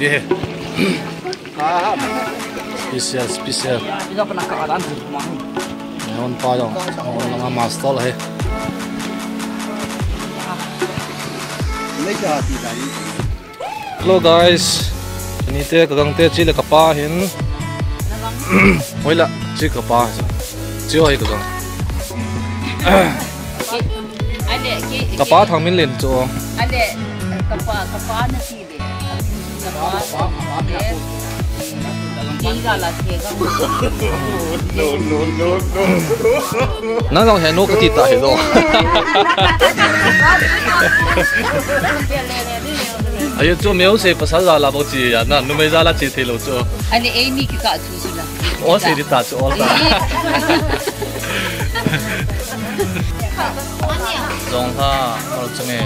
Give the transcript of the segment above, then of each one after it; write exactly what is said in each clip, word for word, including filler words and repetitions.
Ye. Special, special. Ida pa naka adan tu mah. Hon pa jong, hon nga master lah, eh. Hello guys. Nite kagang te chule kapa hin. Hoila, chi kapa. Chi hoi kagang. Ale, ki, kapa ki. Thangminlen chu. Ale, kapa, kapa na si. Nang jong he nu kati ta hi lo. Ayo chu meu se pasal jal a bou chi ya na, numei jal a chi thei lo chu. Ani ei mi ki ka chu si la. O se di ta chu ol ta. Jong ha, ol chu me.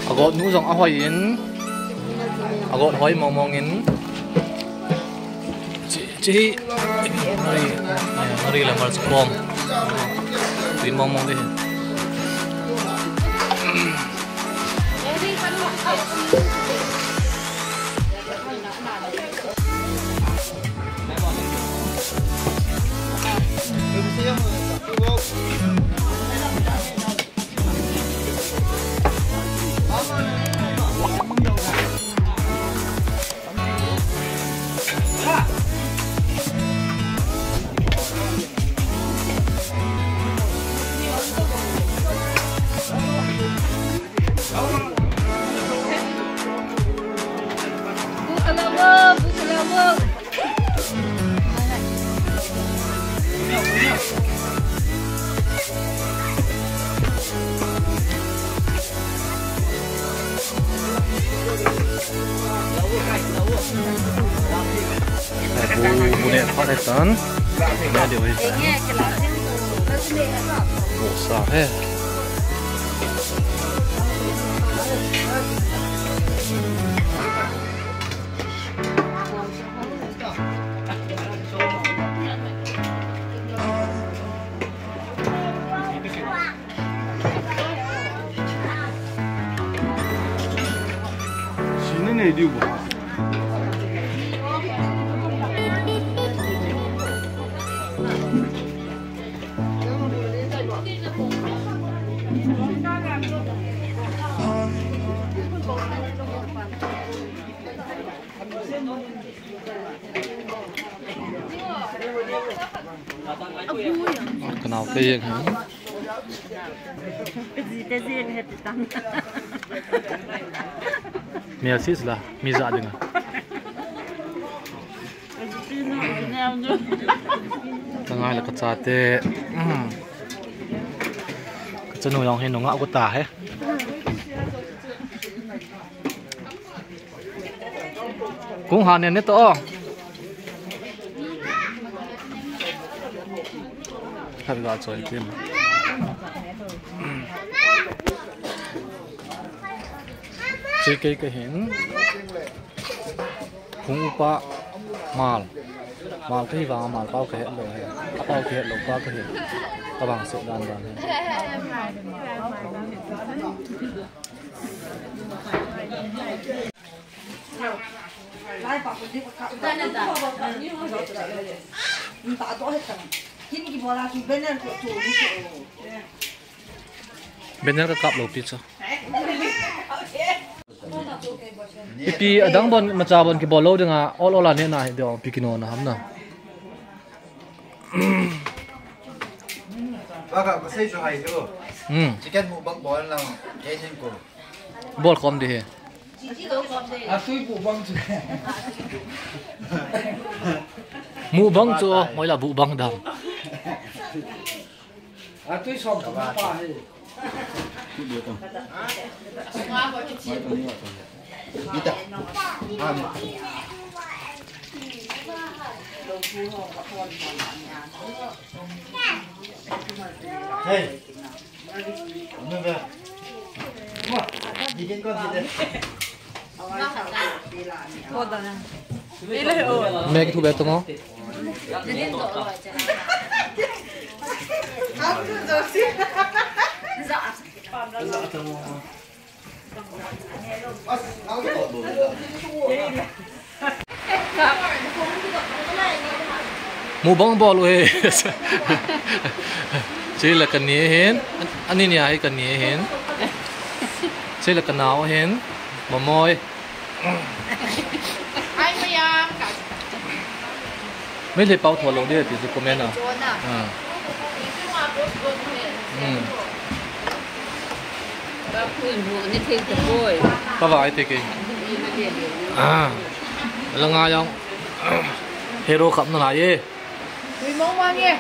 Agot nu jong ahoi in. Agot hoi mong mong in. Chi, chi hi, ngari, eh, ngari le marcha khom. Tui mong mong ding. Bu, bu ne phat e tan. Ne de oi tan. Bu sa he. Ka nao te jeng hi. Ka ji te jeng hi ti tang. Mi a sis la, mi ja ding a. Ka ngai la ka cha te. Ka chanu jong hi nungah ko ta he. Kung ha nen ne to. Khat ga choi tim. Chi kei ka hin. Kung upa mal. Mal ka hi vang mal pau ka het lo he. A pau ka het lo pa ka hi. Ka vang se dan dan he. Banner ka kap lou pi chu. Ipi adang bon, macha bon kibol lou dinga, ol ol a nehna hi ding, ipi kinona ham na. Baka, ka sei chu hai chu. Hmm. Chicken mukbang bol lang, kei hin ko. Bol khom ding hi. A tui mukbang chu. Mukbang chu, hoila mukbang dam. A tui som ka pa hi. Ita. Ani. Hey. Ano ba? Wah, di din ko, di din. Mek thu be tung o. Mukbang bol u hi. Chule kani hin. Ani nia hi kani hin. Chule kanao hin. Mamoi. Hi, Mayang. Meitei pao tho lou dia ti chu comment a. Chona. Ah. Hmm. Ka pui bu ni thei ta poi. Ka vai te ke. Ah. Langa jong. Hero khap na lai e. Tui mong mong e.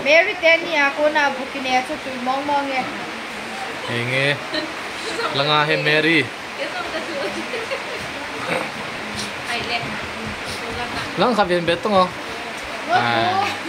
Mary teni a kona bukine chu tui mong mong e. Henge. Langa he Mary. Lang kha ven be tung o. Ngo. Ah.